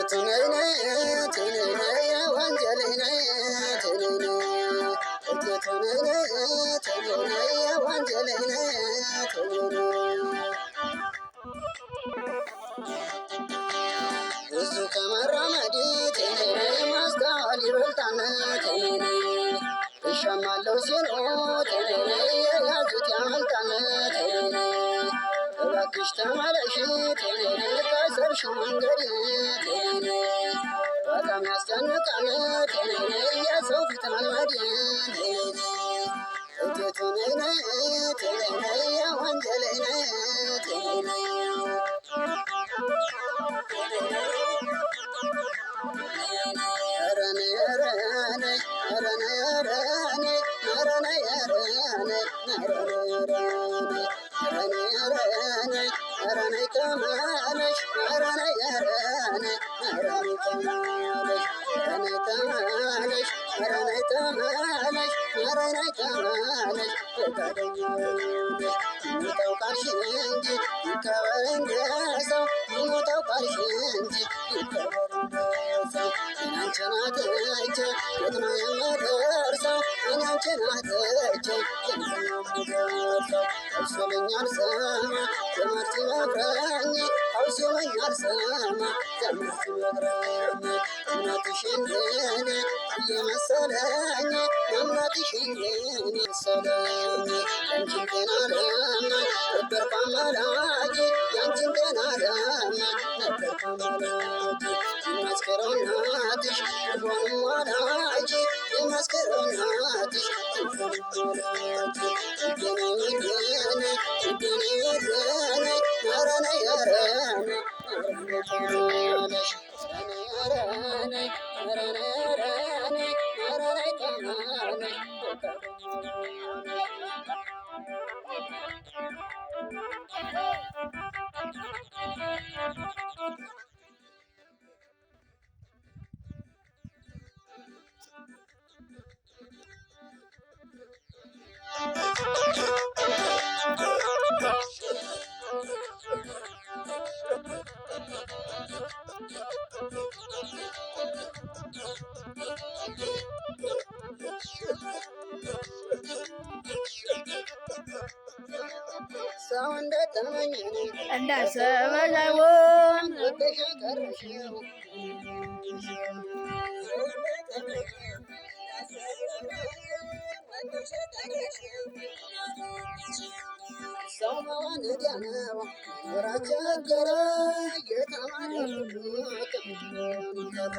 ጥቂቱ ነይ ነይ ነይ ነይ ወንጀል ነይ ነይ ነይ ጥቂቱ ነይ ነይ ነይ ወንጀል ነይ ነይ። ብዙ ከመራመድ ነይ ማስተዋል ይበልጣል ነይ ነይ። እሻማለሁ ሲሉ ነይ ነይ የያዙት ያመልጣል ነይ ነይ። እባክሽ ተመለሽ ነይ ነይ ከሰርሽው መንገድ ነይ ነይ። በጣም ያስጨንቃል ነይ ነይ የሰው ፊት መልመድ ነይ ነይ። ጥቂቱ ነይ ነይ ነይ ነይ ወንጀል ነይ ነይ። ሰው እንደተመኘ እንዳሰበሽ አይሆን ወደሽ ቀረሽው። ሰው መሆን ዕዳ ነው ኖራ ቸገረ የተማረ ሁሉ ከሚሆን ቀረ።